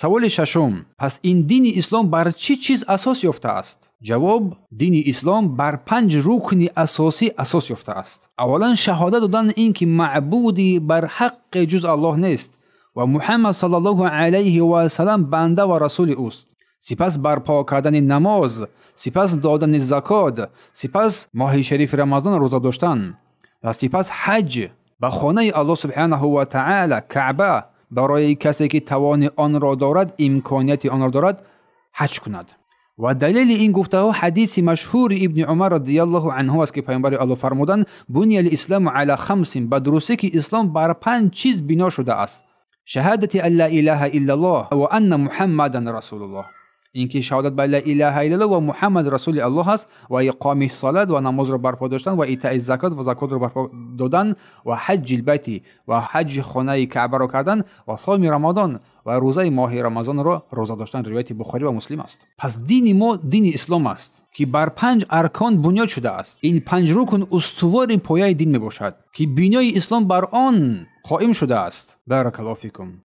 Саволи шашум: пас ин дини ислом бар чӣ чиз асос ёфтааст? Ҷавоб: дини ислом бар панҷ рукни асосӣ асос ёфтааст. Аввалан, шаҳодат додан ин ки маъбуди бар ҳаққе ҷуз Аллоҳ нест ва Муҳаммад саллаллоҳу алайҳи васаллам банда ва расули ӯст. Сипас барпо кардани намоз, сипас додани закот, сипас моҳи шарифи Рамазон рӯза доштан ва сипас ҳаҷ ба хонаи Аллоҳ субҳанаҳу ва таъала Каъба барои касе ки тавони онро дорад, имконияти онро дорад, ҳаҷ кунад. Ва далели ин гуфтаҳо ҳадиси машҳури Ибни Умар радиаллоҳу анҳу аст, ки паёмбари Аллоҳ фармуданд: буния лисламу ала хамсин, ба дурустӣ ки ислом бар панҷ чиз бино шудааст. Шаҳадати ан ла илаҳа иллаллоҳ ва анна муҳаммадан расулуллоҳ, ин ки шаҳодат ба ла илаҳа иллаллоҳ ва Муҳаммад расули Аллоҳ аст, ва иқоми салат ва намозро барпо доштан, ва итаи закот ва закотро барпо додан, ва ҳаҷҷи лбайти ва ҳаҷҷи хонаи Каъбаро кардан, ва савми Рамазон ва рӯзаи моҳи Рамазонро рӯза доштан. Ривояти Бухорӣ ва Муслим аст. Пас дини мо дини ислом аст, ки бар панҷ аркон бунёд шудааст. Ин панҷ рукн устувори пояи дин мебошад, ки бинои ислом бар он қоим шудааст. Баракаллоҳу фикум.